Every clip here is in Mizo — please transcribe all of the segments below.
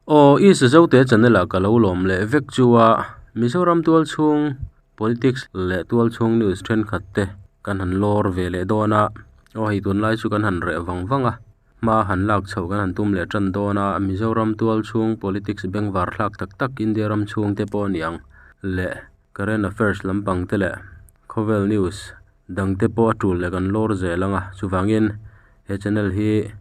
Aw i Zote channel ah ka lo lawm leh vek chu a, Mizoram tualchhung politics leh tualchhung news thenkhat te kan han lawr ve leh dawn a, aw hei tunlai chu kan han reh vang vang a, hma han lak chhoh kan han tum leh tan dawn a, Mizoram tualchhung politics bengvar thlak tak tak India ram chhung te pawh a ni ang leh current affairs lampang te leh khawvel news dang te pawh a tul leh kan lawr zel ang a, chuvangin he channel hi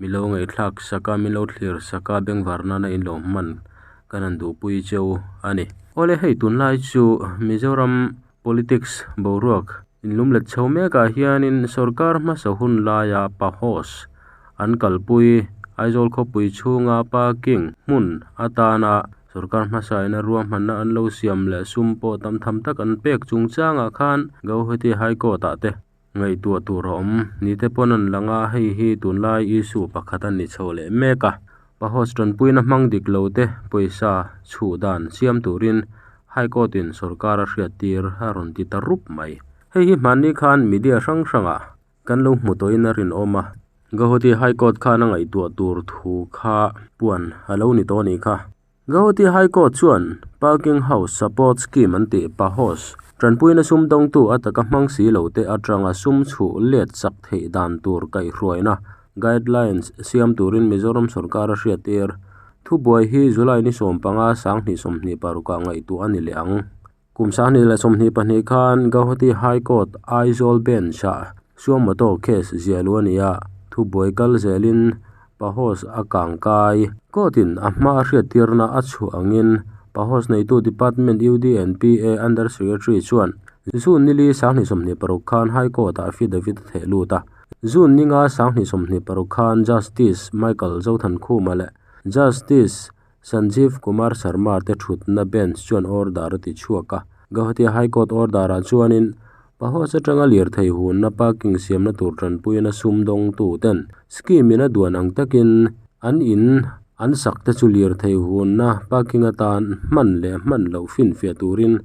Mi lo ngaihthlak sak a, min lo thlir sak a, bengvar nana in lo hman kan han duhpui cheu a ni. Awle hei tunlai chu Mizoram politics boruak inlumlet chho mekah hianin sorkar hmasa hun laia PAHOS an kalpui Aizawl khawpui chhunga parking hmun atana sorkar hmasa ina ruahmanna an lo siam leh sum pawh tam tham tak an pek chungchangah khan Gauhati High Court ah te Ngaihtuah tur a awm. Ni te pawn an lang a, hei hi tunlai issue pakhat a ni chho leh mek a. Pahos tanpuina hmang dik lo te pawisa chhuh dan siam turin High Court in sorkar a hriattir a rawn ti ta rup mai. Hei hi hmanni khan media hrang hrangah kan lo hmu tawhin a rinawm a. Gauhati High Court khan a ngaihtuah tur thu kha puan a lo ni tawh a nih kha. Gauhati High Court chuan Parking House Support Scheme an tih PAHOS tanpuina sum dawngtu a taka hmang si lo te atanga sum chhuh let chak theih dan tur kaihhruaina, guidelines, siam turin Mizoram sorkar a hriattir. Thubuai hi July ni 15 2026 ah ngaihtuah a ni leh ang. Kum 2022 khan Gauhati High Court Aizawl Bench-ah Suamoto case ziah luh a ni a, thubuai kal zelin PAHOS a kang kai. Court-in a hma a hriattirna a chhuah angin PAHOS neitu Department UDNPA Under Secretary chuan June nili 2026 khan High Court-ah affidavit a theh lut a. June ninga 2026 khan Justice Michael Zothankhuma leh Justice Sanjeev Kumar Sharma te thutna bench chuan order a ti chhuak a. Gauhati High Court order-ah chuanin PAHOS atanga lirthei hunna parking siamna tur tanpuina sum dawngtu ten scheme in a duan ang takin an in an sak te chu lirthei hunna parking atan hman leh hman loh finfiah turin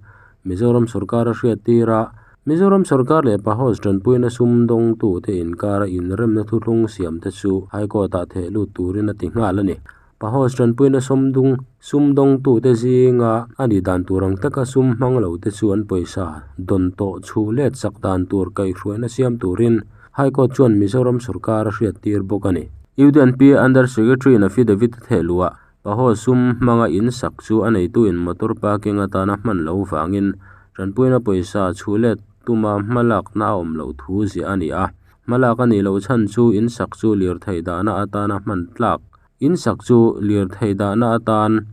Mizoram sorkar a hriattir a. Mizoram sorkar leh PAHOS tanpuina sum dawngtu te inkara inremna thuthlung siam te chu High Court-ah theh lut turin a ti nghal a ni. Pahos tanpuina sawmdung sumdawngtute zinga a nih dan tur ang taka sum hmang lote chu an pawisa dawn tawh chhuh let chak dan tur kaihhruaina siam turin High Court chuan Mizoram sorkar a hriattir bawk a ni. UDNP Under Secretary in affidavit a theh luh ah Pahos sum hmanga in sak chu a neituin motor parking atana hman lo vangin tanpuina pawisa chhuh let tuma hmalakna a awm loh thu ziah a ni a. Hmalak a nih loh chhan chu in sak chu lirthei dahna atana hman tlak In sak chu lirthei dahna atan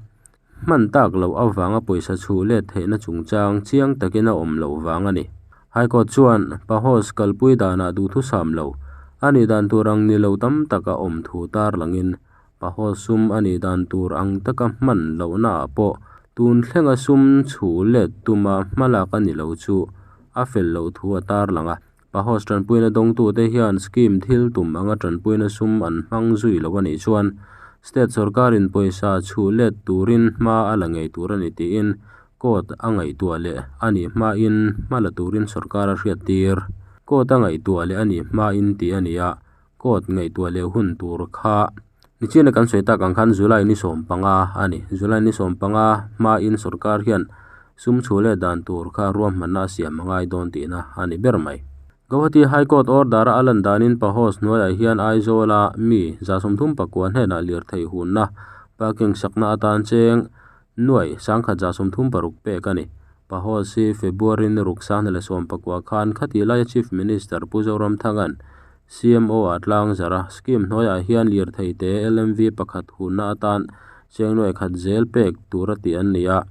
hman tak loh avanga pawisa chhuh let theihna chungchang chiang takin a awm loh vang a ni. High Court chuan PAHOS kalpui danah duhthusam lo a nih dan tur ang ni lo tam tak a awm thu tarlangin PAHOS sum a nih dan tur ang taka hman lohnaah pawh tun thlenga sum chhuh let tuma hmalak a ni lo chu a fel loh thu a tarlang a. PAHOS tanpuina dawngtute hian scheme thil tum anga tanpuina sum an hmang zui lo a nih chuan state sorkarin pawisa chhuh let turin hma a la ngei tur a ni tiin court a ngaihtuah leh a nih hmain hma la turin sorkar a hriattir. Court a ngaihtuah leh a nih hmain tih a ni a, court ngaihtuah leh hun tur kha nichina kan sawi tak ang khan July ni 15 a ni. July ni 15 hmain sorkar hian sum chhuh leh dan tur kha ruahmanna a siam a ngai dawn tihna a ni ber mai. Gauhati High Court order a lan danin PAHOS hnuaiah hian Aizawla mi 39 hnenah lirthei hunna parking sakna atan cheng nuai 1136 pek a ni. PAHOS hi February ni ruk 2019 khan khati laia Chief Minister Pu Zoramthanga'n CMO ah tlang zarh a, scheme hnuaiah hian lirthei te LMV pakhat hunna atan cheng nuai khat zel pek tur a tih an ni a,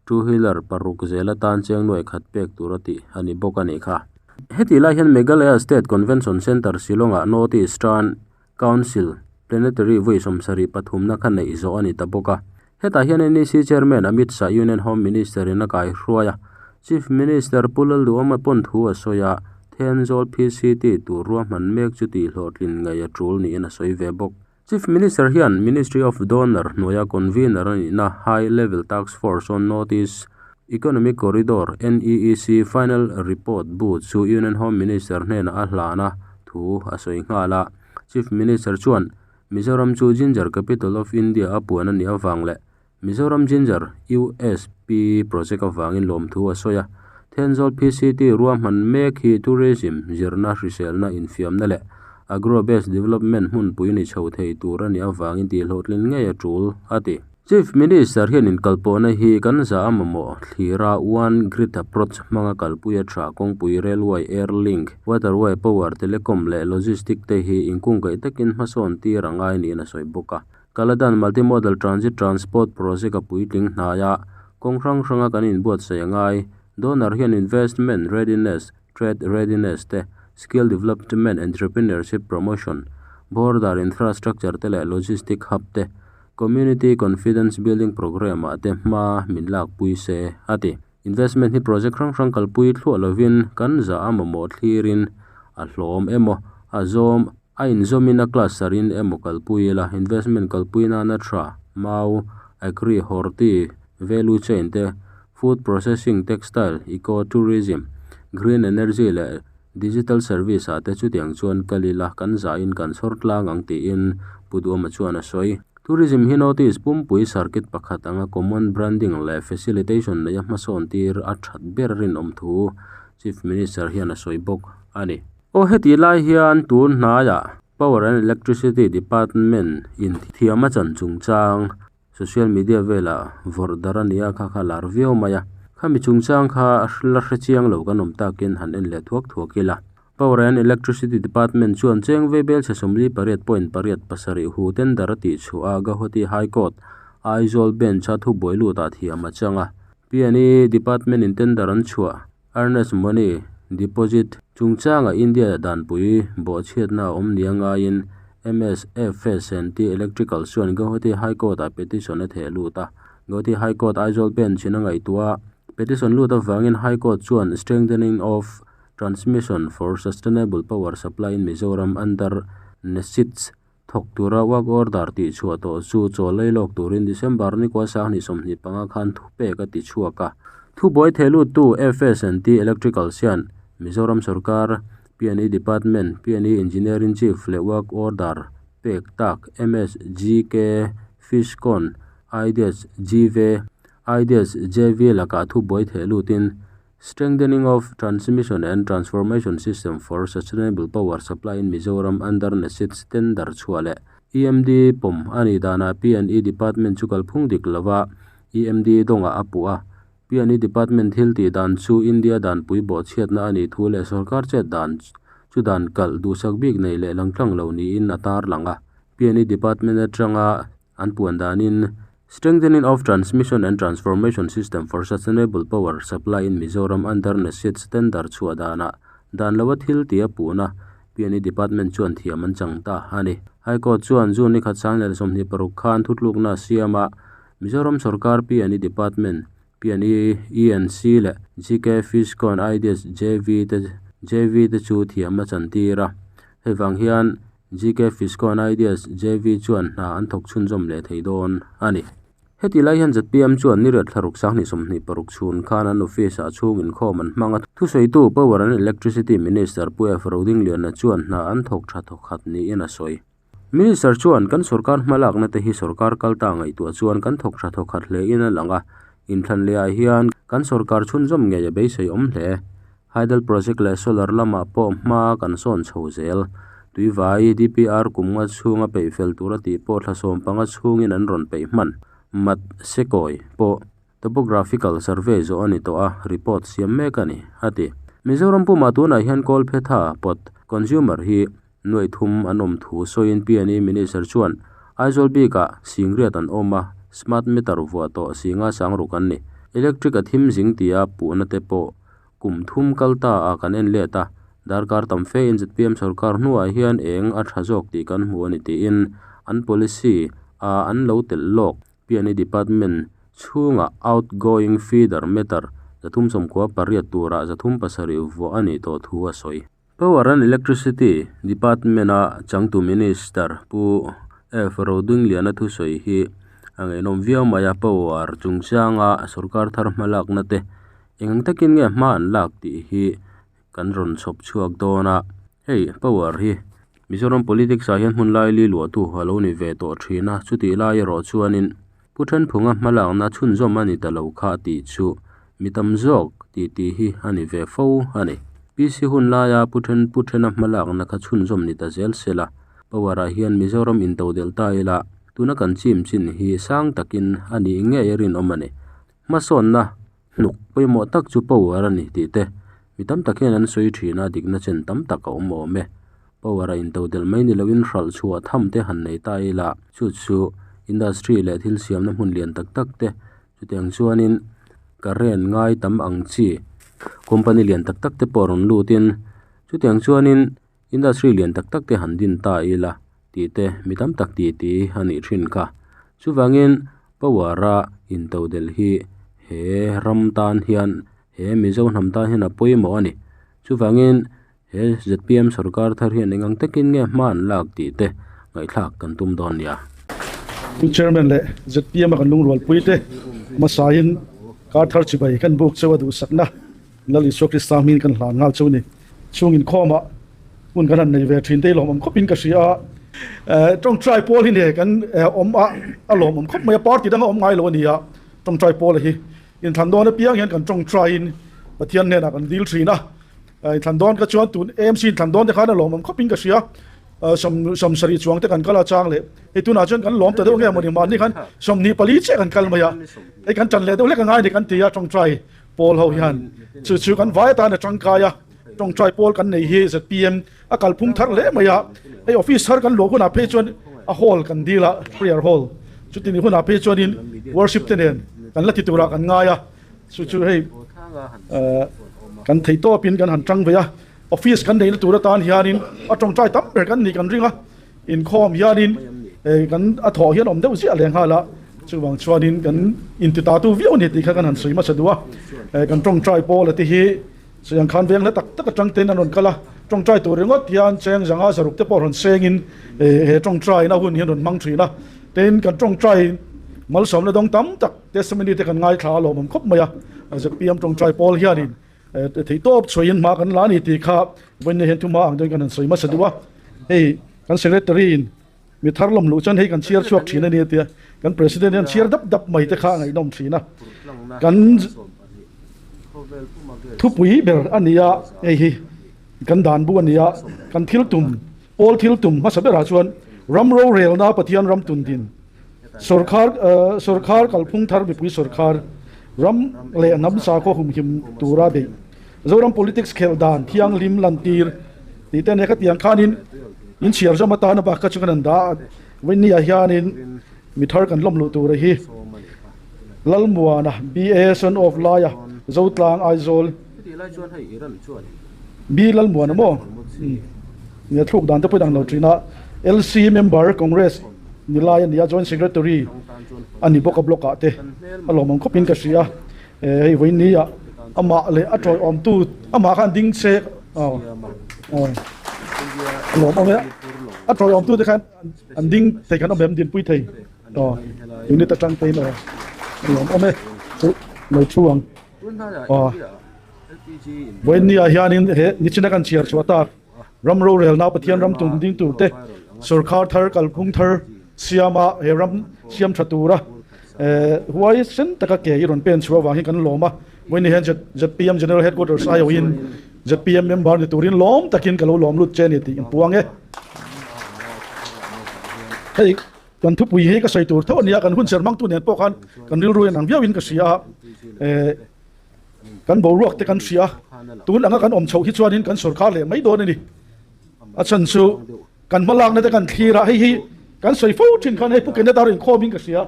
two wheeler paruk zel atan cheng nuai khat pek tur a tih a ni bawk a nih kha. Hetih lai hian Meghalaya State Convention Centre Shillong-ah North Eastern Council Plenary vawi 73 na kha neih zawh a ni ta bawk a. Hetah hian NEC Chairman Amit Shah Union Home Minister in a kaihruai a, Chief Minister Pu Lalduhawma pawn thu a sawi a, Thenzawl PCT tur ruahman mek chu tihhlawhtlin ngei a tul niin a sawi ve bawk. Chief Minister hian Ministry of Donor hnuaia convener a nihna High Level Task Force on North East Economic Corridor, NEEC, final report bu chu Union Home Minister hnenah a hlan a thu a sawi nghal a. Chief Minister chuan. Mizoram chu Ginger Capital of India a puan a nih avang leh Mizoram Ginger USP project avangin lawmthu a sawi a. Thenzawl PCT ruahman mek hi tourism, zirna, hriselna, infiamna leh agro-based development hmunpui ni chho thei tur a nih avangin tihhlawhtlin ngei a tul, a ti. Chief Minister hian inkalpawhna hi kan za a mamawh thlira One Grid Approach hmanga kalpui a tha kawngpui Railway, Air Link, Waterway, Power, Telecom leh Logistic te hi inkungkaih takin hmasawn tir a ngai niin a sawi bawk a. Kaladan Multimodal Transit Transport Project a puitling hnaia kawng hrang hranga kan inbuatsaih a ngai. Donor hian Investment Readiness, Trade Readiness te, Skill Development, Entrepreneurship Promotion, Border Infrastructure te leh Logistic Hub te, Community Confidence Building Programme ah te hma min lakpui se, a ti. Investment hi project hrang hrang kalpui thluah lovin kan zah a mamawh thlirin a hlawm emaw, a zawm, a inzawmin a cluster in emaw kalpui ila, investment kalpui nana tha, mau, agri, horti, value chain te, food processing, textile, eco tourism, green energy leh digital service ah te chutiang chuan kal ila kan zahin kan chhawr tlang ang tiin Pu Duama chuan a sawi. Tourism hi North East pumpui circuit pakhat anga common branding leh facilitation neia hmasawn tir a that ber rinawm thu Chief Minister hian a sawi bawk a ni. Aw hetih lai hian tun hnaiah Power and Electricity Department in thiam a chan chungchang Social media velah vawrh dar a nia kha kha lar viau mai a. Khami chungchang kha la hre chiang lo kan awm takin han en leh thuak thuak ila. Power and Electricity Department chuan cheng veibel chhe 48.87 hu tender a tih chhuah a Gauhati High Court, Aizawl Bench a thubuai lut ah thiam a chang a. P&E Department in tender an chhuah Earnest Money Deposit chungchanga India danpui bawhchhiatna a awm nia ngaiin MSFSNT Electrical chuan Gauhati High Court-ah petition a theh lut a. Gauhati High Court Aizawl Bench in a ngaihtuah a, petition lut avangin High Court chuan Strengthening of Transmission for Sustainable Power Supply in Mizoram under NESIDS Thawk tura work order tih chhuah tawh chu chaw lei lawk turin December ni kua sang hnih 25 khan thupek a ti chhuak a. Thubuai theh luttu FSNT Electricals hian Mizoram sorkar P&E Department, P&E Engineering Chief leh work order pek tak MSGK Fishcon Ideas GV Ideas JV lakah thubuai theh lutin Strengthening of Transmission and Transformation System for Sustainable Power Supply in Mizoram under NESIDS tender chhuah leh EMD pawm a nih danah P&E Department chu kalphung dik lova EMD dawngah a puh a. P&E Department thil tih dan chu India danpui bawhchhiatna a nih thu leh sorkar chet dan chu dan kalh duhsak bik nei leh langtlang lo niin a tarlang a. P&E Department atanga an puan danin Strengthening of Transmission and Transformation System for Sustainable Power Supply in Mizoram under NESIDS tender chhuah danah dan loa thil tih a puhna P&E Department chuan thiam an chang ta a ni. High Court chuan June ni khat sang leh 26 khan thutlukna a siam a, Mizoram sorkar P&E Department, P&E ENC leh GK Fiscon Ideas JV te JV te chu thiam a chantir a. Hei vang hian GK Fiscon Ideas JV chuan hna an thawk chhunzawm leh thei dawn a ni. Heti lai hian zpm chuan ni riat thlaruk sang hnih 26 chhun khan an office ah chhung inkhawm an hmang a. Thusawitu Power and Electricity Minister Pu F Rodingliana chuan hna an thawk tha thawkhat niin a sawi. Minister chuan kan sorkar hmalakna te hi sorkar kal ta ngaihtuah chuan kan thawk tha thawkhat hle in a lang a, inthlan leh ah hian kan sorkar chhunzawm ngei a beisei awm hle. Hydel project leh solar lamah pawh hma kan sawn chho zel. Tuivai, DPR kum nga chhunga peih fel tura tih pawh thla 15 chhungin an rawn peih hman. Mat Sekawi pawh topographical survey zawh a ni tawh a, report siam mek a ni, a ti. Mizoram pumah tunah hian Kawlphetha pawt consumer hi nuaih thum an awm thu sawiin P&E Minister chuan Aizawl bikah singriat an awm a, smart meter vuah tawh singa sangruk an ni. Electric a thim zing tia puhna te pawh kum thum kal ta a kan en let a, darkar tam fe in zpm sorkar hnuah hian eng a tha zawk tih kan hmu a ni tiin an policy a an lo telh lawk. P&E Department chhungah outgoing feeder meter 398 turah 307 vuah a nih tawh thu a sawi. Power and Electricity Department-a changtu Minister Pu F Rodingliana thusawi hi a ngaihnawm viau mai a, power chungchanga sorkar thar hmalakna te eng takin nge hma an lak tih hi kan rawn chhawp chhuak dawn a, hei power hi. Mizoram politics ah hian hmun laili luahtu a lo ni ve tawh thin a, chutih lai erawh chuanin Pu Thenphunga hmalakna chhunzawm a ni ta lo kha tih chu mi tam zawk tih tih hi a ni ve fo a ni. PC hun laia Pu Then Pu Thena hmalakna kha chhunzawm ni ta zel se la, power ah hian Mizoram intodelh ta ila tuna kan chim chin hi sang takin a nih ngei a rinawm a ni. Hmasawnna hnuk pawimawh tak chu power a ni tih te mi tam tak hian an sawi thin a, dikna chen tam tak a awm awm e. Power a intodelh mai ni loin hralh chhuah tham te han nei ta ila chu chu industry leh thil siamna hmun lian tak tak te chutiang chuanin current ngai tam ang chi company lian tak tak te pawh rawn lutin chutiang chuanin Industry lian tak tak te han din ta ila tih te mi tam tak tih tih a nih thin kha. Chuvangin power a intodelh hi he ram tan hian he Mizo hnam tan hian a pawimawh a ni. Chuvangin he zpm sorkar thar hian eng ang takin nge hma an lak tih te ngaihthlak kan tum dawn nia. Pu Chairman leh zpm a kan lungrualpui te hmasain kar thar chibai kan buk cheu a duhsakna Lal Isua Krista hmingin kan hlan nghal chu ni. Chhung inkhawmah hun kan han nei ve thin te hi lawmawm khawpin ka hria a. Tawngtai pawl hi ne kan awm a, a lawmawm khawp mai a, party danga awm ngai lo a ni a, tawngtai pawl hi inthlan dawn apiang hian kan tawngtaiin Pathian hnenah kan dil thin a. Inthlan dawn kha chuan tun AMC inthlan dawn te khan a lawmawm khawpin ka hria. 70 chuang te kan kal a chang leh hei tunah chuan kan lawm ta deuh nge mawni mahni khan 24 chiah kan kal mai a, hei kan tan leh deuh hlek a ngai a ni kan ti a tawngtai. Pawl ho hian chu chu kan vai atan a tangkai a, tawngtai pawl kan nei hi zpm a kalphung thar hle mai a, hei office thar kan luah hunah phei chuan a hall kan dil a, prayer hall chuti ni hunah phei chuanin worship te nen kan la ti turah kan ngai a, chu chu hei kan thei tawpin kan han tang ve a, office kan neihna tur atan hianin a tawngtai tam ber kan nih kan ring a. Inkhawm hianin kan a thawh hian awm deuh ziah leh nghal a, chuvang chuanin kan intitatu viau a ni tih kha kan han sawi hmasa duh a. Kan tawngtai pawl a te hi sawiang khan veng hla tak tak atang tein an rawn kal a, tawngtai tur ringawt hian cheng zanga zaruk te pawh rawn sengin he tawngtaina hun hi an rawn hmang thin a. Tin, kan tawngtai malsawmna dawng tam tak testimony te kan ngaithla a lawmawm khawp mai a, zpm tawngtai pawl hianin Theihtawp chhuahin hma kan la a ni tih kha vawiin hian thuma ang deuhin kan han sawi hmasa duh a. Hei kan secretary in mi thar lawm luh chuan hei kan chhiar chhuak thin a ni a tia, kan president hian chhiar dap dap mai te kha a ngaihnawm thin a. Kan thupui ber a ni a, hei hi kan dan bu a ni a, kan thil tum, pawl thil tum hmasa berah chuan ram rorelna Pathian ram tun din. Sawrkhar sawrkhar kalphung thar mipui sawrkhar ram leh hnam sakhaw humhim tura beih Zoram politics khelh dan thianghlim lantir tih te ania khatiang khanin in chhiar zawm atana bak kha chu kan han dah a Vawinia hianin mi thar kan lawm luh tur a hi Lalmuana BA son of Laia Zotlang Aizawl B Lalmuana maw nia thluk dan te pawh i dang lo thin a LC member Congress Ni lai a ni a, Joint Secretary a ni bawk a block ah te a lawmawm khawp in ka hria hei vawiin ni ah amah leh a tawiawm tu amah khan ding se aw a lawmawm e a tawiawm tu te khan an ding thei khan awm em dinpui thei aw unit atang te in aw a lawmawm e chu lo thu ang aw vawiin ni ah hianin he nichina kan chhiar chhuah tak. Ram rorelna Pathian ram tum ding tur te, sawrkhar thar kalphung thar siama he ram siam tha tura huai sen taka ke i rawn pen chhuah avang hian kan lawm a. Vawiin hian zpm General Headquarters aiawhin zpm member ni turin lawm takin ka lo lawm lut che a ni tih in puang e. Hei kan thupui hi ka sawi tur tho a nia, kan hun ser hmangtu nen pawh khan kan rilru in ang viauin ka hria a. Kan boruak te kan hria, tun anga kan awm chhoh hi chuanin kan sawrkar leh mai dawn a ni. A chhan chu kan hmalakna te kan thlir a, hei hi kan sawi fo thin khan hei Pu Kenneth a rinkhawm in ka hria,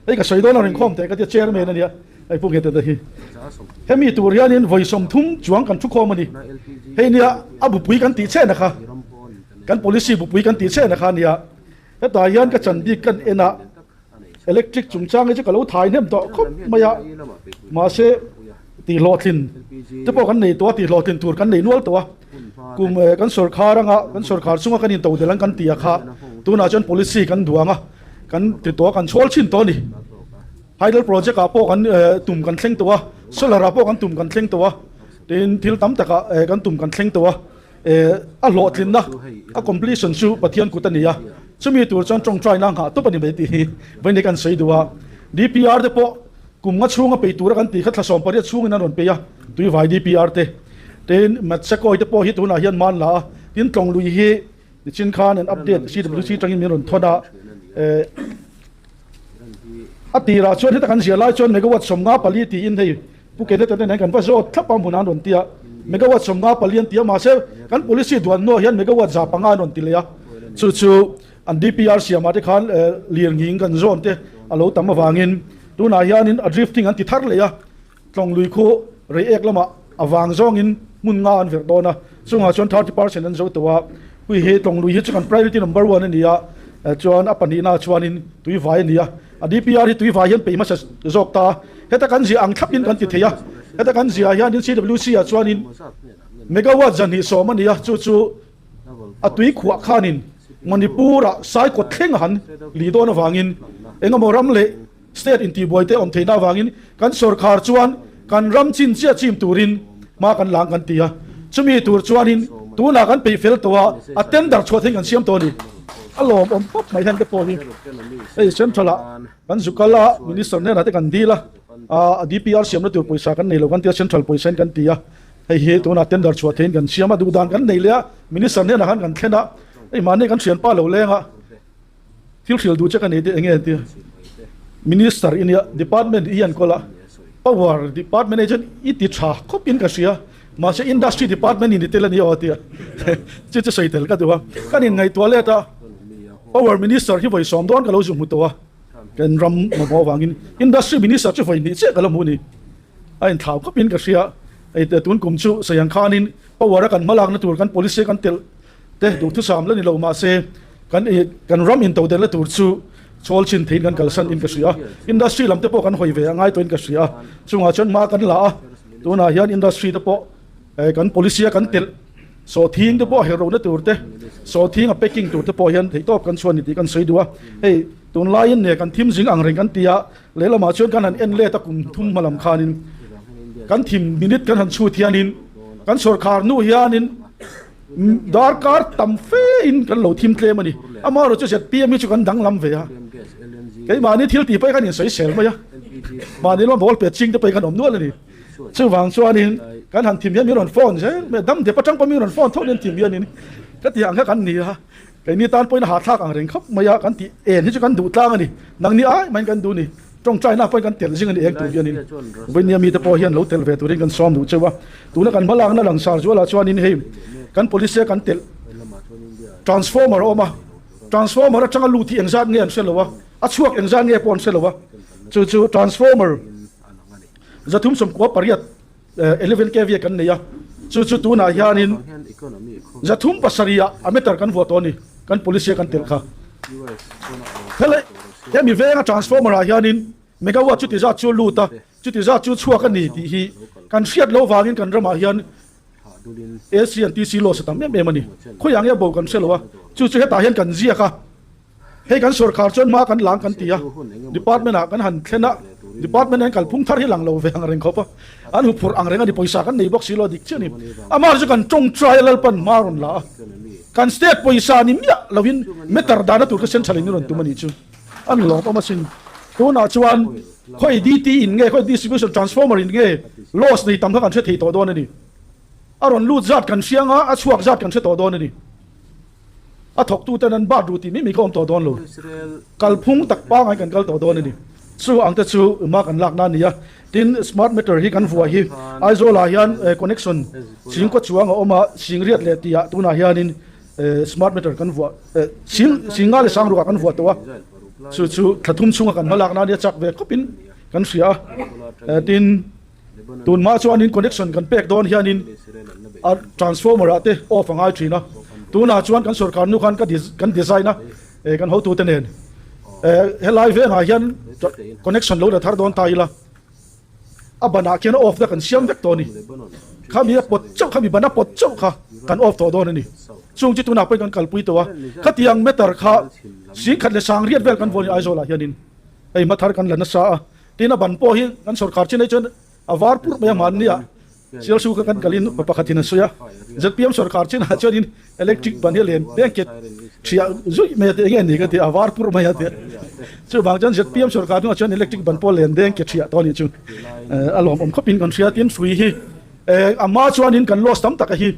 hei ka sawi dawn a rinkhawm teh ka tia chairman a nia, hei Pu Kenneth a hi. Hemi tur hianin vawi 30 chuang kan thukhawm a ni. Hei nia a bupui kan tih chehna kha, kan policy bupui kan tih chehna kha a nia. Hetah hian ka chan bik kan en a. Electric chungchang hi chu ka lo thai hnem tawh khawp mai a, mahse tihhlawhtlin te pawh kan nei tawh a, tihhlawhtlin tur kan nei nual tawh a, kum kan sawrkhar anga kan sawrkhar chunga kan intodelh ang kan tih a kha tunah chuan policy kan duang a, kan ti tawh a, kan chhawl chhin tawh a ni. Hydel project ah pawh kan tum kan thleng tawh a, solar ah pawh kan tum kan thleng tawh a, tin thil tam takah kan tum kan thleng tawh a. A hlawhtlinna, a completion chu Pathian kut a ni a, chumi tur chuan tawngtaina nghah tawp a ni mai tih hi vawiin kan sawi duh a. DPR te pawh kum nga chhunga peih tura kan tih kha thla 18 chhungin an rawn peih a, Tuivai DPR te. Tin, Matsakoi te pawh hi tunah hian man la a, tin tlawng lui hi nichin khan an update CWC tangin min rawn thawn a, a tirah chuan heta kan ziah lai chuan megawatt 54 tiin hei Pu Kenneth-a te nen kan va zawt thlap a hmunah an rawn ti a, megawatt 54 an ti a, mahse kan policy duan hnuah hian megawatt 500 an rawn ti leh a, chu chu an DPR siamah te khan lir nghing kan zawn te a lo tam avangin tunah hianin a drifting an ti thar leh a, tlawng lui khu reiek lamah a vang zawngin hmun nga an verh dawn a, chungah chuan 30% an zo tawh a, hui hi tlawng lui hi chu kan priority number one a ni a, chuan a pahnihnaah chuanin tuivai a ni a, a DPR hi tuivai hian peih hmasa zawk ta a. Heta kan ziah ang thlapin kan ti thei a, heta kan ziah hianin CWC ah chuanin megawatt 210 a ni a, chu chu a tui khuah khanin Manipur-ah Saikawt thleng a han li dawn avangin engemaw ram leh state intihbuai te awm theihna avangin kan sorkar chuan kan ram chin chiah chim turin hma kan lang kan ti a, chumi tur chuanin tunah kan peih fel tawh a, a tender chhuah theihin kan siam tawh a ni. A lawmawm khawp mai hian te pawh hi hei central-ah. Kan zu kal a, Minister hnenah te kan dil a, a DPR siamna tur pawisa kan nei lo kan ti a, Central pawisa in kan ti a, hei hi tunah tender chhuah theihin kan siam a, duh dan kan nei leh a, Minister hnenah khan kan thlen a, hei mahni kan thianpa lo leng a, thil hrilh duh che ka nei te enge an ti a, Minister i nia, Department i enkawl a, Power Department hi chuan i ti tha khawp in ka hria, mahse Industry Department in i tel a ni aw a ti a, chu chu sawi tel ka duh a, kan inngaihtuah let a. Power Minister hi vawi sawm dawn ka lo zu hmu tawh a, kan ram mamawh avangin Industry Minister chu vawi hnih chiah ka la hmu a ni. A inthlau khawpin ka hria, hei te tun kum chu Sayang khanin Power a kan hmalakna tur kan policy a kan telh te duhthusam la ni lo mahse kan kan ram intodelhna tur chu chawl chin theiin kan kalsan in ka hria. Industry lam te pawh kan hawi ve a ngai tawhin ka hria, chungah chuan hma kan la a, tunah hian Industry te pawh kan policy a kan telh Sawhthing te pawh a herh lohna tur te, sawhthing a packing tur te pawh hian theihtawp kan chhuan ni tih kan sawi duh a. Hei tunlaiin nen kan thim zing ang reng kan ti a, lehlamah chuan kan han en let a kum thum hma lam khanin kan thim minute kan han chhut hianin kan sawrkhar hnu hianin darkar tam fe in kan lo thim tlem a ni. Amaherawhchu zpm hi chu kan danglam ve a, keimahni thil tih pawh hi kan insawisel mai a, mahni lama ball pet ching te pawh hi kan awm nual a ni. Chuvang chuanin kan han thim hian min rawn phone zel mai a, dam dep atang pawh min rawn phone tho nen thim hianin ka tih ang kha kan ni a, keini tan pawhin a hahthlak ang reng khawp mai a, kan tih en hi chu kan duh tlang a ni, nangni ai maiin kan duh ni, tawngtaina pawhin kan tel zing a ni eng tur hianin Vawinia mite pawh hian lo tel ve turin kan sawm duh cheu a, tuna kan hmalakna langsar zualah chuanin hei kan police a kan telh transformer a awm a, transformer atanga lut hi engzat nge an hre lo a, a chhuak engzat nge pawh an hre lo a, chu chu transformer. 318 11 kv kan nei a, chu chu tunah hianin 307 ah a meter kan vuah tawh a ni, kan policy a kan telh kha. Helai hemi venga transformer ah hianin megawatt chuti zat chu lut a, chuti zat chu chhuak a ni tih hi kan hriat loh vangin kan ramah hian AC and TC loss a tam em em a ni. Khawiah nge bo kan hre lo a, chu chu hetah hian kan ziak a. Hei kan sorkar chuan hma kan lang kan ti a, department ah kan han thlen a, department ah hian kalphung thar hi lang lo ve ang reng khawp a, an hu phurh ang reng a ni, pawisa kan nei bawk si lo a dik chiah a ni. Amah chu kan tawngtai a Lalpan hma rawn la a, kan state pawisa ni miah lovin meter dahna tur kha central in rawn tum a nih chu an lawm awm asin. Tunah chuan khawi DT in nge, khawi distribution transformer in nge loss nei tam kha kan hre thei tawh dawn a ni. A rawn lut zat kan hria anga a chhuak zat kan hre tawh dawn a ni. A thawktuten an bat ru tih mai mai kha awm tawh dawn lo. Kalphung tak pangai kan kal tawh dawn a ni. Chu ang te chu hma kan lakna a ni a. Tin, smart meter hi kan vuah hi Aizawlah hian connection chhing kaw chuang a awm a, chhing riat leh tihah tunah hianin smart meter kan vuah chhing chhing nga leh sang rukah kan vuah tawh a. Chu chu thla thum chhunga kan hma lakna a nia chak ve khawpin kan hria a. Tin. Tun hma chuanin connection kan pek dawn hianin a transformer ah te off a ngai thin a, tunah chuan kan sorkar nu khan kan design a kan hotute nen helai vengah hian connection lo la thar dawn ta ila a banah khian off na kan siam vek tawh a ni, khami a pawt chauh khami ban a pawt chauh kha kan off tawh dawn a ni, chung chu tunah pawhin kan kalpui tawh a, khatiang meter kha 10,000 leh 80,000 vel kan vuah a ni Aizawl ah hianin hei hma thar kan la nasa a. Tin a ban pawh hi kan sorkar chin ai chuan a var purh mai a hmanni a. Sialsu kha kan kalin upa pakhatin a sawi a, zpm sorkar chinah chuanin electric ban hi a len blanket ṭhiah zuih mai a ti, enge ni ka ti a, var pur mai a ti a. Chuvang chuan zpm sorkar hnungah chuan electric ban pawh len blanket ṭhiah tawh a nih chu a lawmawm khawpin kan hria. Tin, hrui hi a hma chuanin kan loss tam tak a hi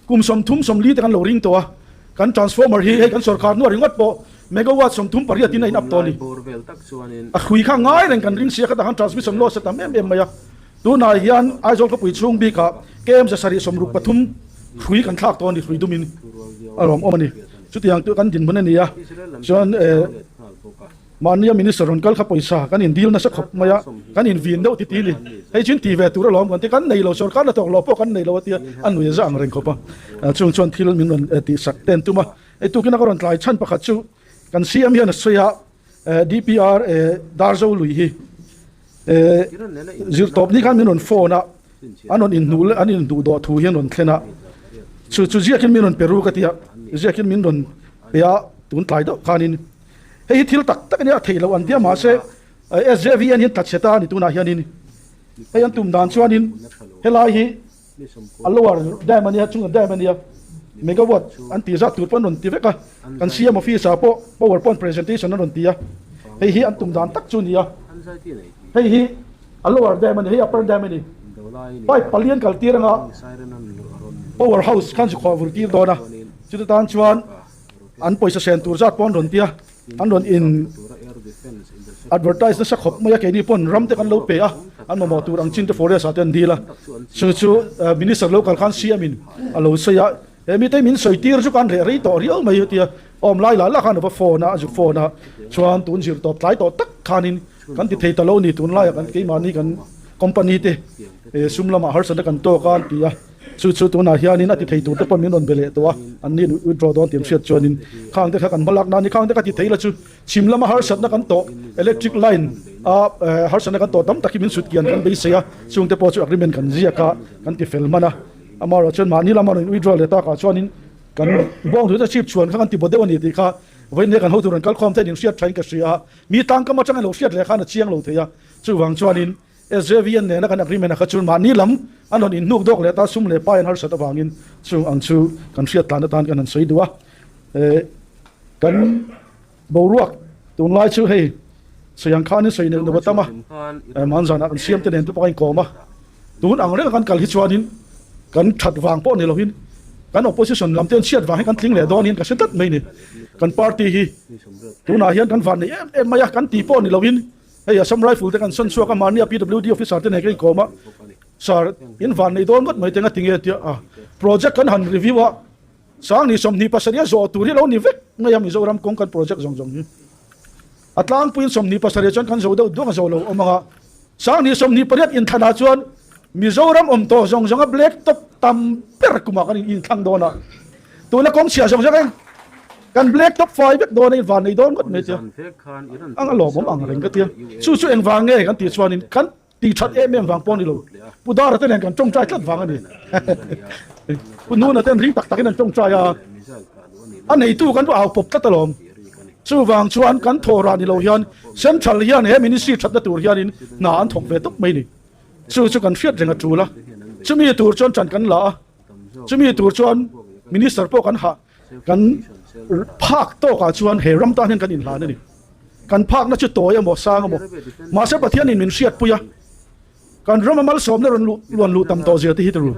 kum 30 40 te kan lo ring tawh a, kan transformer hi hei kan sorkar hnuah ringawt pawh megawatt 38 in a in up tawh a ni. A hrui kha ngai reng kan ring sia khatah khan transmission loss a tam em em mai a. Tunah hian Aizawl khawpui chhung bikah KM 763 hrui kan thlak tawh a ni, hrui dumin a rawn awm a ni. Chutiang chu kan dinhmun a ni a, chuan mahnia Minister rawn kal kha pawisa kan indil nasa khawp mai a, kan invin deuh titi ni. Hei chu inti ve tur alawm kan ti, kan nei lo, sorkar hnathawk loh pawh kan nei lo a tia, a nui za ang reng khawp a. Chung chuan thil min rawn tihsak ten tum a. Hei tukin a ka rawn tlai chhan pakhat chu kan CM hian a sawi a, DPR Darzo lui hi zirtawp ni khan min rawn phone a, an rawn inhnuh leh an inhnuh dawh thu hi an rawn thlen a, chu chu ziakin min rawn pe ru ka ti a, ziakin min rawn pe a tun tlai deuh khanin hei hi thil tak tak a nia a theih loh an tia mahse SJVN hian tla chhe ta a ni tunah hianin hei an tum dan chuanin helai hi A lower dam a nia, chunga dam a nia, megawatt an tih zat tur pawh an rawn ti vek a, kan CM office ah pawh power point presentation an rawn ti a, hei hi an tum dan tak chu a ni a, hei hi a lower dam a ni, hei upper dam a ni, pipe pali an kal tir anga power house khan zukhaw vur tir dawn a, chuti tan chuan an pawisa sen tur zat pawh an rawn ti a. An rawn in advertise nasa khawp mai a, keini pawn ram te kan lo pe a, an mamawh tur ang chin te forest ah te an dil a, chu chu minister lo kal khan CM in a lo sawi a, he mite min sawi tir chu kan reh rei tawh riau mai tia awm lai lah lah khan a va phone a, a zuk phone a, chuan tun zir tawp tlai tawh tak khanin kan ti thei ta lo ni, tunlaiah kan keimahni kan company te sum lamah harsatna kan tawk a an ti a. Chu chu tunah hianin a ti thei turte pawh min rawn be leh tawh a, an ni withdraw dawn tih an hriat chuanin khangte kha kan hmalak nan ni khangte ka ti thei la chu chhim lama harsatna kan tawh electric line a harsatna kan tawh tam tak hi min sut kian kan beisei a, chungte pawh chu agreement kan ziak a kan ti fel hman a, amaherawh chuan mahni lama rawn withdraw leh takah chuanin kan bawng duhna chhip chhuan kha kan ti baw deuh a ni tih kha vawiin kan hotu rawn kalkhawm thein inhriat thain ka hria a, mi tangkam atangin lo hriat leh khan a chiang lo thei a, chuvang chuanin SJVN nena kan agreement a kha chuan mahni lam an rawn inhnuk dawk leh ta sum leh pai an harsat avangin chung ang chu kan hriat tlan atan kan han sawi duh a. Kan boruak tunlai chu hei sawi ang khanin sawi neuh neuh a tam a, manzanah kan siam te nen te pawh a inkawm a. Tun ang reng a kan kal hi chuanin kan that vang pawh ni loin kan opposition lam te an chhiat vang hi kan tling leh dawn hian ka hre tlat mai ni. Kan party hi tunah hian kan van nei em em mai a, kan ti pawh ni loin Hei Assam Rifle te kan sawn chhuak a, mahnia PWD officer te nen ka inkawm a, Sir, in van nei dawn ngawt mai te nga tinge tia a project kan han review a, sang ni 27 a zawh tur hi lo ni vek mai a Mizoram kawng kan project zawng zawng hi. A tlangpuiin 27 chuan kan zo deuh duang a zo lo awm ang a, sang ni 28 inthlanah chuan Mizoram awm tawh zawng zawng a black top tam ber kumah kan inthlang dawn a, tuna kawng chhia zawng zawng kan black top fai vek dawn a in van nei dawn ngawt mai tia ang a lawmawm ang reng ka tia chu chu engvang nge kan tih chuanin kan tih that em em vang pawh a ni lo Pu Dara te nen kan tawngtai tlat vang a ni Pu Nuna ten ring tak takin an tawngtai a a neitu kan au pawp tlat alawm chuvang chuan kan thawhrah ni lo hian central hian he ministry thatna tur hianin hna an thawk ve tawp mai ni chu chu kan hriat reng a tul a chumi tur chuan ṭan kan la a chumi tur chuan minister pawh kan hah Kan phak tawkah chuan he ram tan hian kan inhlan a ni. Kan phakna chu tawi emaw sang emaw, mahse Pathianin min hriatpui a, kan rama malsawmna rawn luh luan luh tam tawh zia te hi turu.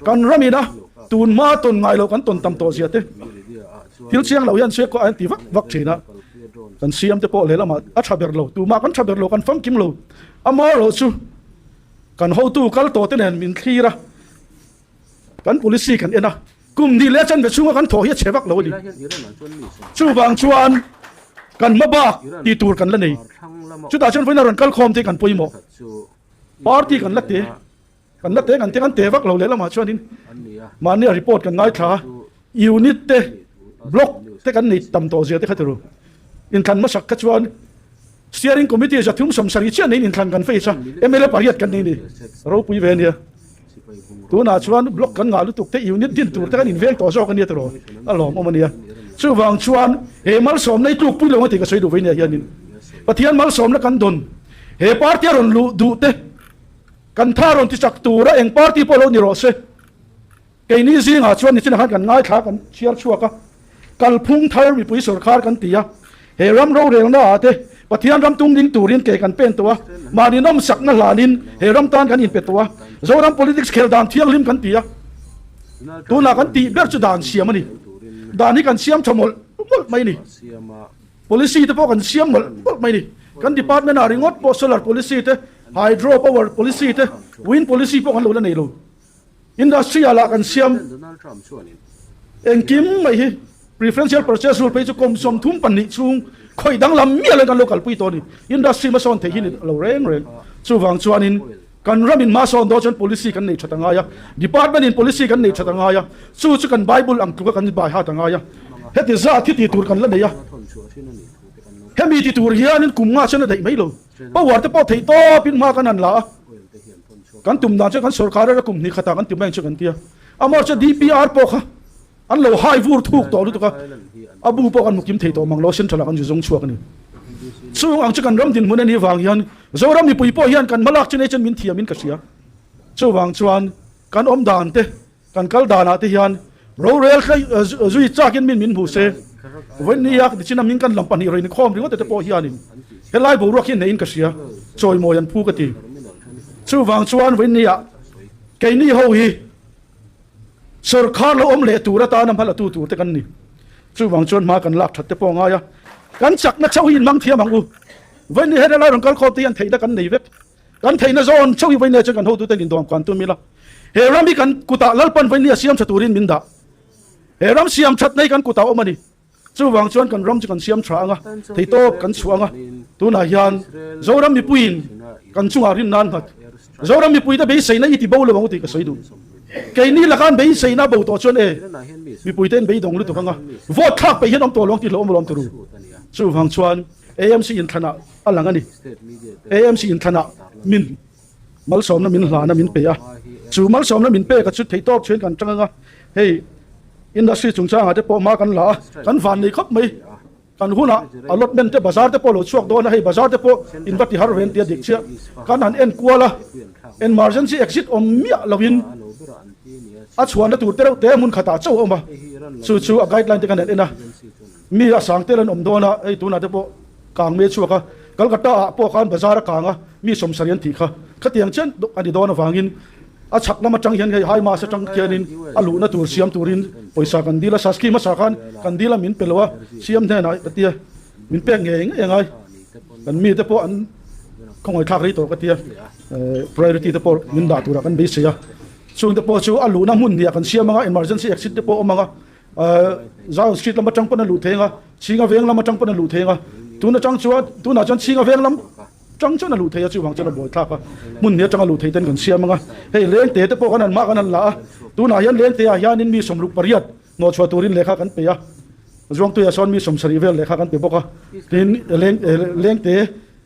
Kan ramina tun hma tawn ngai loh kan tawn tam tawh zia te thil chiang lo hian suak an ti vak vak thin a. Kan siam te pawh lehlamah a tha ber lo, tumah kan tha ber lo, kan famkim lo. Amaherawhchu chu kan hotu kal tawh te nen min thlir a. Kan policy kan en a, kum hnih leh chanve chhunga kan thawh hi a chhe vak lo a ni. Chuvang chuan kan hma bak tih tur kan la nei. Chutah chuan vawiin a rawn kal khawm te hi kan pawimawh. Party kan la te, kan la te kan te kan te vak lo leh lamah chuanin mahni a report kan ngaithla a, unit te, block te kan nei tam tawh zia te kha ti ru. Inthlan hmasak kha chuan Steering Committee 370 chiah neiin inthlan kan face a, mla pariat kan nei ni. Ropui ve a nia. Tunah chuan block kan ngah lutuk te, unit din tur te kan inveng tawh zawk a nia tiraw? A lawmawm a nia. Chuvang chuan he malsawmna hi tlukpui lo ang a tih ka sawi duh vei nia hianin Pathian malsawmna kan dawn he party a rawn luh duh te. Kan tha rawn ti chak tura eng party pawh lo ni rawh se. Keini zingah chuan nichinah khan kan ngaithla kan chhiar chhuak a, kalphung thar mipui sawrkhar kan ti a, he ram rorelna ah te Pathian ram tum ding turin ke kan pen tawh a, mahni nawmsakna hlanin he ram tan kan inpe tawh a, Zoram politics khel dan thianghlim kan ti a, tunah kan tih ber chu dan siam a ni. Dan hi kan siam tha mawlh mawlh mai a ni. Policy te pawh kan siam mawlh mawlh mai a ni. Kan department ah ringawt pawh solar policy te, hydro power policy te, wind policy pawh kan lo la nei lo. Industry ah lah kan siam engkim mai hi preferential purchase rule phei chu kum 32 chhung khawih danglam miah loin kan lo kalpui tawh a ni. Industry hmasawn theih hi ni lo reng reng. Chuvang chuanin kan ramin hmasawn dawn chuan policy kan nei that a ngai a, department in policy kan nei that a ngai a, chu chu kan bible ang tluka kan bai hat a ngai a. Heti zat hi tih tur kan la nei a, hemi ti tur hianin kum nga chuan a daih mai lo. Power te pawh theih tawpin hma kan han la a. Kan tum dan chuan kan sorkar era kum hnih khatah kan ti mai ang chu kan ti a. Amah chuan DPR pawh kha an lo hai vur thuk tawh lutuk a, a bu pawh kan hmu kim thei tawh mang lo, central ah kan zu zawng chhuak a ni. Chung ang chu kan ram dinhmun a nih vang hian Zoram mipui pawh hian kan hmalak chu nei chuan min thiam in ka hria. Chuvang chuan kan awm dan te Kan kal danah te hian rorel zui chakin min min hmu se, vawinia nichin a min kan lam pahnih rawn inkhawm ringawt te pawh hianin helai boruak hi neiin ka hria, chawimawi an phu ka ti. Chuvang chuan vawinia keini ho hi sawrkhar lo awm leh tur atana hma la tu tur te kan ni. Chuvang chuan hma kan lak that te pawh a ngai a, kan chakna chauh hi inhmang thiam ang u. Vawinia helai rawn kal khawm te hian theihna kan nei vek. Kan theihna zawn chauh hi vawinia chuan kan hotute in dawm kan tum ila, he ram hi kan kutah Lalpan vawinia siam tha turin min dah. He ram siam thatna hi kan kutah awm a ni. Chuvang chuan kan ram chu kan siam tha ang a, theitawp kan chhuah ang a. Tunah hian Zoram mipuiin kan chungah rinna an nghat. Zoram mipuite beiseina i ti bo lo ang u tih ka sawi duh. Keini laka an beiseina bo tawh chuan e, mipuite an beidawng lutuk ang a, vote thlak peih hian awm tawh lo ang tih hlauhawm alawm turu. Chuvang chuan AMC inthlanah a lang a ni. AMC inthlanah min malsawmna min hlana min pe a, chu malsawmna min pek a chu theihtawp chhuin kan tang anga, hei industry chungchangah te pawh hma kan la a, kan van nei khawp mai. Kan hunah allotment te bazar te pawh lo chhuak dawn a, hei bazar te pawh in va ti har ven tia dik chiah kan han en kual a, emergency exit awm miah loin a chhuahna tur te reuh te hmun khatah chauh a awm a, chu chu a guideline te kan han en a. Mi a sang tel an awm dawn a, hei tunah te pawh kang mai a chhuak a, Calcutta ah pawh khan bazar a kang a, mi sawmsarih an tih kha. Khatiang chian a ni dawn avangin a chhak lam atang hian hei high mass atang khianin a luhna tur siam turin pawisa kan dil a, Saski hmasa khan kan dil a min pe lo a, siam hnenah ka tia min pek ngei ngei angai, kan mite pawh an khawngaihthlak rei tawh ka tia, priority te pawh min dah turah kan beisei a, chungte pawh chu a luhna hmun hniah kan siam anga emergency exit te pawh a awm ang a. Zion Street lam atang pawn a luh theng a, Chhinga Veng lam atang pawn a luh theng a, tun atang chuan tunah chuan Chhinga Veng lam tang chuan a luh thei a, chuvang chuan a buai thlak a, hmun hnih atanga luh thei ten kan siam ang a, hei Lengte te pawh kan han mah kan han la a, tunah hian Lengte ah hianin mi 68 hnawhchhuah turin lehkha kan pe a, Zuangtuiah sawn mi 70 vel lehkha kan pe bawk a, tin Lengte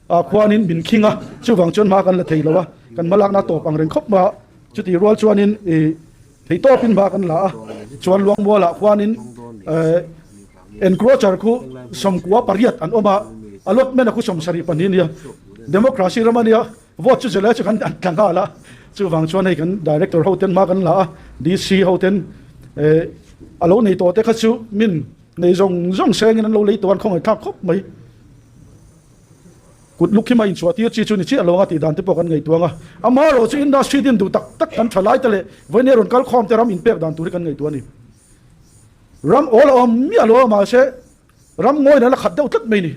ah khuanin min khing a, chuvang chuan hma kan la thei lo a, kan hmalakna tawp ang reng khawp mai a, chutih rual chuanin ih. Theihtawpin hma kan la a, chuan Luangmualah khuanin encroacher khu 98 an awm a, allotment a khu 72 a nia, democracy ram a nia, vote chu zela chu kan an tla nghal a, chuvang chuan hei kan director ho ten hma kan la a, DC ho ten a lo nei tawh te kha chu min nei zawng zawng sengin an lo lei tawh a, an khawngaih thlak khawp mai. Kut luk hi mah inchhuah tir chi chu ni chiah lo anga tih dan te pawh kan ngaihtuah ang a. Amaherawh chu industry din duh tak tak kan tha lai te leh vawinia rawn kal khawm te ram inpek dan tur hi kan ngaihtuah a ni. Ram awl a awm miah lo a mahse ram ngawin a la khat deuh tlat mai ni.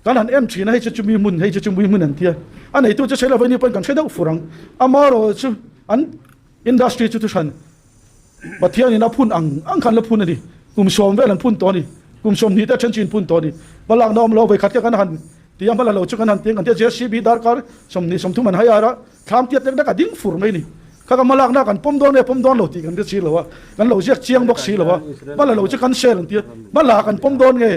Kan han en thin a hei chu chumi hmun hei chu chumi hmun an tia. A neitu chu sawi lo vawinia pawhin kan hre deuh fur ang. Amaherawh chu an industry chu thuhran Pathianin a phun ang ang khan la phun a ni. Kum sawm vel an phun tawh a ni. Kum 20 te a then chu in phun tawh a ni. Hmalakna awm lo vawikhat kha kan han ti a, hmala lo chu kan han ti ang kan ti a, JCB darkar 20 30 an hai ar a, thlam tiat lek lek a ding fur mai a ni. Kha ka hmalakna kan pawm dawn nge pawm dawn lo tih kan hre si lo a, kan lo ziak chiang bawk si lo a, hmala lo chu kan sel an ti a, hmala kan pawm dawn nge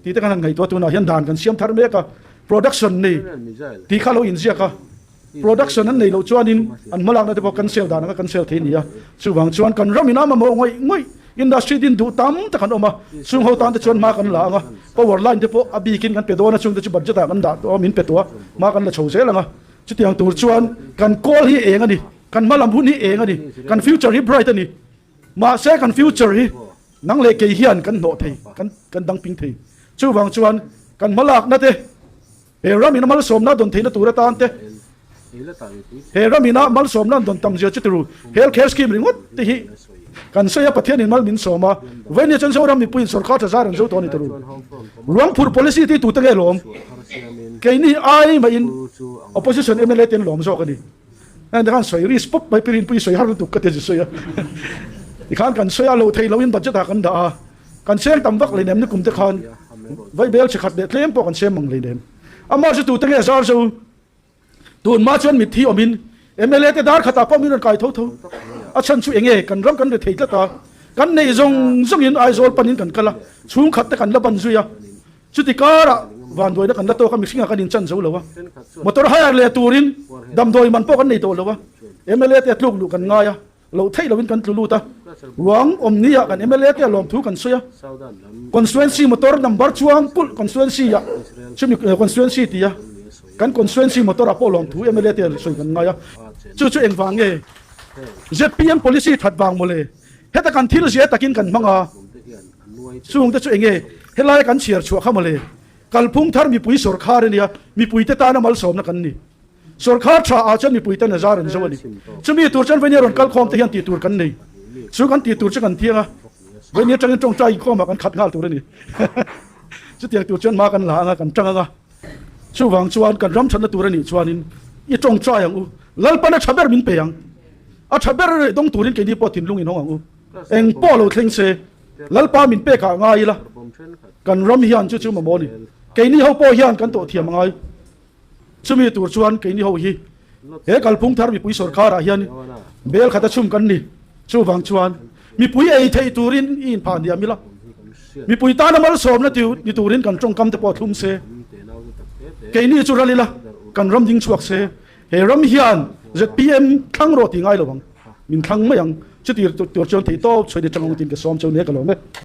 tih te kan han ngaihtuah tunah hian dan kan siam thar mek a, production nei tih kha lo inziak a. Production an nei loh chuanin an hmalakna te pawh cancel dan anga cancel thei a ni a. Chuvang chuan kan ram in a mamawh ngawih ngawih industry din duh tam tak an awm a, chung ho tan te chuan hma kan la ang a, power line te pawh a bikin kan pe dawn a, chung te chu budget ah kan dah tawh a, min pe tawh a, hma kan la chho zel ang a. Chutiang tur chuan kan kawl hi eng a ni, kan hma lam hun hi eng a ni, kan future hi bright a ni. Mahse kan future hi nang leh kei hian kan hnawh thei, kan kan dang ping thei. Chuvang chuan kan hma lakna te, he ram ina malsawmna dawn theihna tur atan te, he ram ina malsawmna an dawn tam zia chu tiru health care scheme ringawt te hi kan sawi a, Pathian in mal min sawm a, vawiin chuan Zoram mipuiin sorkar tha zar an zo tawh a ni tiru. Ruangphur policy ti tute nge lawm? Keini ai mahin opposition mla te an lawm zawk a ni. Heng te khan sawi risk pawp mai pirin pui sawi har lutuk ka ti a zu sawi a. Tikhan kan sawi a, lo thei loin budget ah kan dah a, kan seng tam vak hleinem nikum te khan vaibel chi khat leh tlem pawh kan sem mang hleinem. Amah chu tute nge zar zo? Tun hma chuan mitthi awmin mla te dar khatah pawh min rawn kai tho tho. A chhan chu enge kan ram kan ri thei tlat a, kan neih zawng zawngin Aizawl panin kan kal a, chhungkhat te kan la ban zui a. Chuti karah vanduaina kan la tawk a, mihringah kan inchan zo lo a, motor hire leh turin damdawi man pawh kan nei tawh lo a, mla te a tluk luh kan ngai a. Loh theih loin kan tlu lut a, ruang awm nia kan mla te a lawmthu kan sawi a, constituency motor number chuang kulh constituency ah chumi constituency tia kan constituency motor ah pawh lawmthu mla te sawi kan ngai a, chu chu engvang nge zpm policy that vang mawle, heta kan thil zia takin kan hmang a, chung te chu enge helai kan chhiar chhuah kha mawle, kalphung thar mipui sawrkhar ania mipui te tana malsawmna kan ni. Sorkar tha ah chuan mipui ten a zar an zo a ni. Chumi tur chuan Venia rawn kal khawm te hian tih tur kan nei. Chu kan tih tur chu kan thiang a, Venia atangin tawngtai inkhawm ah kan khat nghal tur a ni. Chutiang tur chuan hma kan la ang a, kan tang ang a. Chuvang chuan kan ram thatna tur a nih chuanin i tawngtai ang u. Lalpan a tha ber min pe ang. A tha ber dawng turin keini pawh thinlung inhawng ang u. Eng pawh lo thleng se, Lalpa min pek ah ngai ila, kan ram hian chu chu mamawh a ni. Keini ho pawh hian kan tawh thiam a ngai. Chumi tur chuan keini ho hi he kalphung thar mipui sorkarah hian bel khat a chhum kan ni. Chuvang chuan mipui ei theih turin i inphah hniam ila, mipui tana malsawmna ni turin kan tawngkam te pawh thlum se, keini chu ral ila kan ram ding chhuak se, he ram hian zpm thlang rawh ti ngai lo ang, min thlang mai ang. Chuti tur chuan theihtawp chhuain i tang ang tiin ka sawm cheu nia ka lawm e.